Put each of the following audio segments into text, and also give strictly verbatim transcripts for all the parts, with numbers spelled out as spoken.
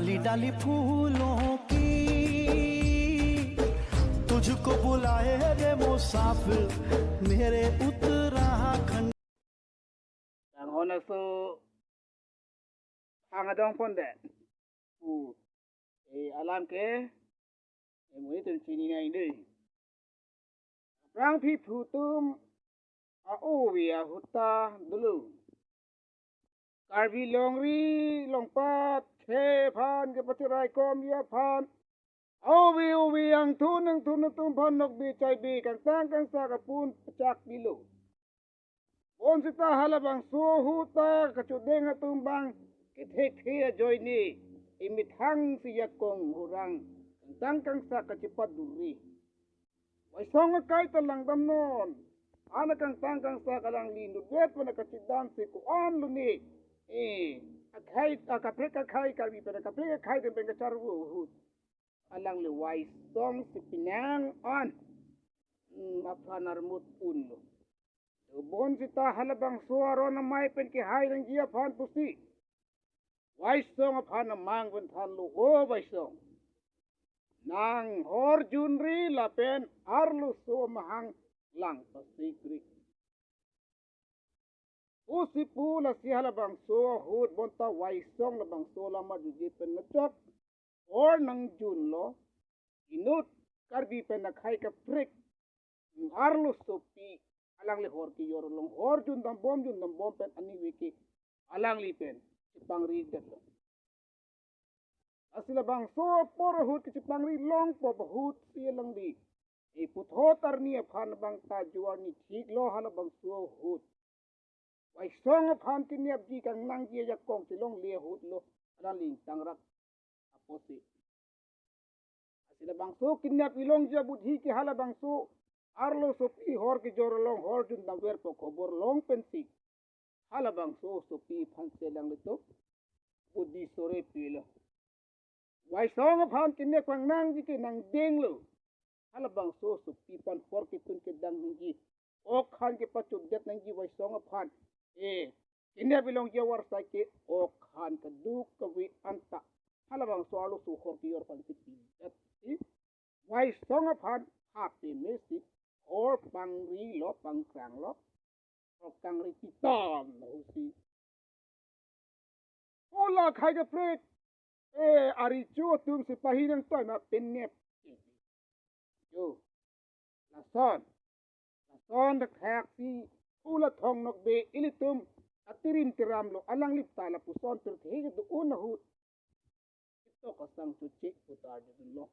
डाली डाली फूलों की, तुझको बुलाए रे मुसाफिर, मेरे Uttarakhand. Kanghon aso hang adong pondet pu, e, alam ke, e, monit atum chini nang dei. Aphrangphi phu atum a-ove ahut ta dolo. Karbi longri longpat khei aphan, kepacherai komji aphan, a-ove ove, angthun angthun atum aphan nokbe chaibe, kangtang kangsak apun pachak pilo. Bonsita halabangso ahut ta kachudeng atum abang kethekthe ajoine, emethang si jakong hurang, kangtang kangsak kachepaduri. Waisong akai ta langdamnon. Ana kangtang kangsak alangli nutvet pen kachidan si ko-an lone, e, akhei, akaprek akhei, Karbi pen akaprek akhei atum pen kacharvo ahut, alangli Waisong si pinang an, mm, apran armut unlo. Bonsita halabangso aron amei pen kehai nangji aphan pusi Waisong aphan amang pen thanlo, O Waisong, nang horjunri lapen arloso amahang lang pasikri, pusi pu. Lasi halabangso ahut bonta Waisong labangso alam arjuje pen nachok hor nangjunlo. Inut Karbi pen akhei kaprek, arlosopi, alangli hor kejor along horjun dambom jun dambom pen aningve ke alangli pen chepangri detlo. Lasi labangso apor ahut kechepangri longpo ahut si alangli, e, puthot arni aphan abang ta jo arni thiklo. Halabangso ahut Waisong aphan kenepji kangnangji ajakong chelongle ahut lo alangli ingtangrak apotsi. Lasi labangso kenep kelongji abudhi ke halabangso arlosopi hor kejor along horjun damverpo khobor long pensi halabangso osopi aphan si alanglitum budhi sore pilo. Waisong aphan kenep kangnangji ke nangdenglo. Halabangso osopi aphan hor ketun kedang nangji, ok han kepachotdet nangji Waisong aphan. E, kenep kelongji avarsai ke ok han kadokave anta halabangso arloso hor kejor aphan si pidet si Waisong aphan happy mesi hor pangrilo pangkranglo. Hor kangri titam na husi, hala akhei kaprek, e, arecho atum sepahi nangtoi ma penep. Yo, lason, lason dak thak si hala thong nokbe ilitum atirim tiramlo, alangli ta lapuson pirthe kedo-un ahut ketok asang choche pu ta arjudunlo.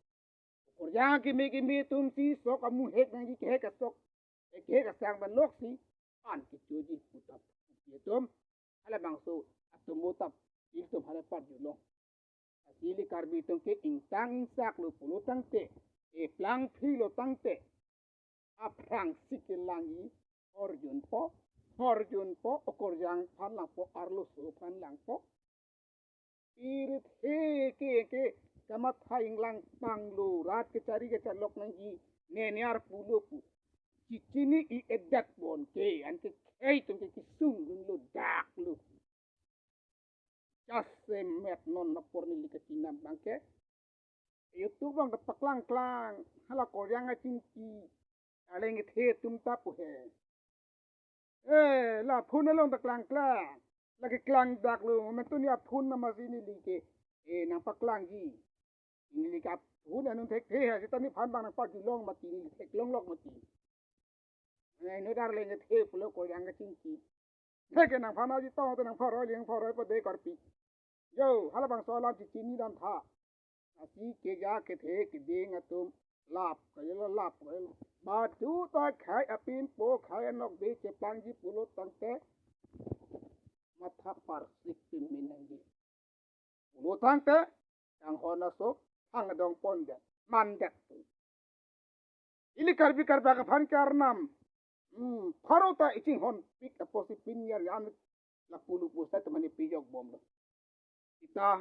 Okorjang keme keme atum si sok amu hek nangji, kehek asok, kehek asang vanlok si an kechoji pu ta pu atum halabangso atum pu ta ilitum hala parjulong. Lasi ili Karbi atum ke ingtang ingsaklo pulo tangte, e, plangphilo tangte, aphrangsi kelangji horjunpo, horjunpo, okorjang aphan langpo, arloso aphan langpo. Pirthe ke ke kamatha inglang panglo, rat kechari kechalok nangji, neniar pulo pu. Chechini i-edet bon ke, anke khei atum ke kesungdunlo, daklo. Jasemet non apor neli kachinam abang ke YouTube abang ta paklang klang, hala Korean achingki, arleng kethe atum ta pu he. E, la phone along ta klang klang. Lake klang daklo, momentum ya phone na masi neli ke, e, nangpaklangji. Neli ke phone anun thekthe he, seta nephan abang nangpajulong mati, neli theklonglok mati. E, inut arleng kethe pulo Korean achingki. Lake nangphan aji tong te nangpharoi ling pharoi pade karpi. Yo, halabangso alam chechini dam tha. Lasi keja kethe keding atum lap kajalo, lap kajalo. Badu ta khei apinpo, khei anokbe cheplangji pulo tangte matha parsik pimin nangji. Pulo tangte kanghon aso hang adong pondet, mandet. Ili Karbi Karbi aphan ke Arnam, hmm, pharo ta ichinghonpik apotsi pini arjan lapu lupu sa temani pijokbomlo. Seta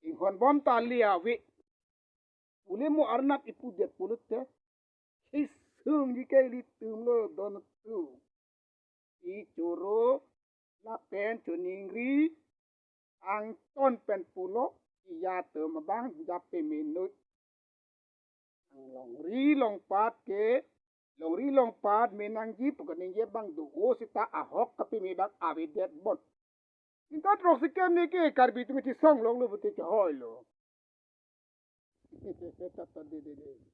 inghonbom ta le ave. Ule mo Arnam ipudet pulote, kesungji ke ilitumlo don tu. Ichoro lapen choningri angton pen pulo, Iya atum abang jape minut. Longri longpat ke, longri longpat me nangji pu kaningje abang do-o seta ahok kapeme abang avedet bon. Ingkoi throk si keme ke Karbi atum chesong longlo pute chehoi lo. Tata de de de.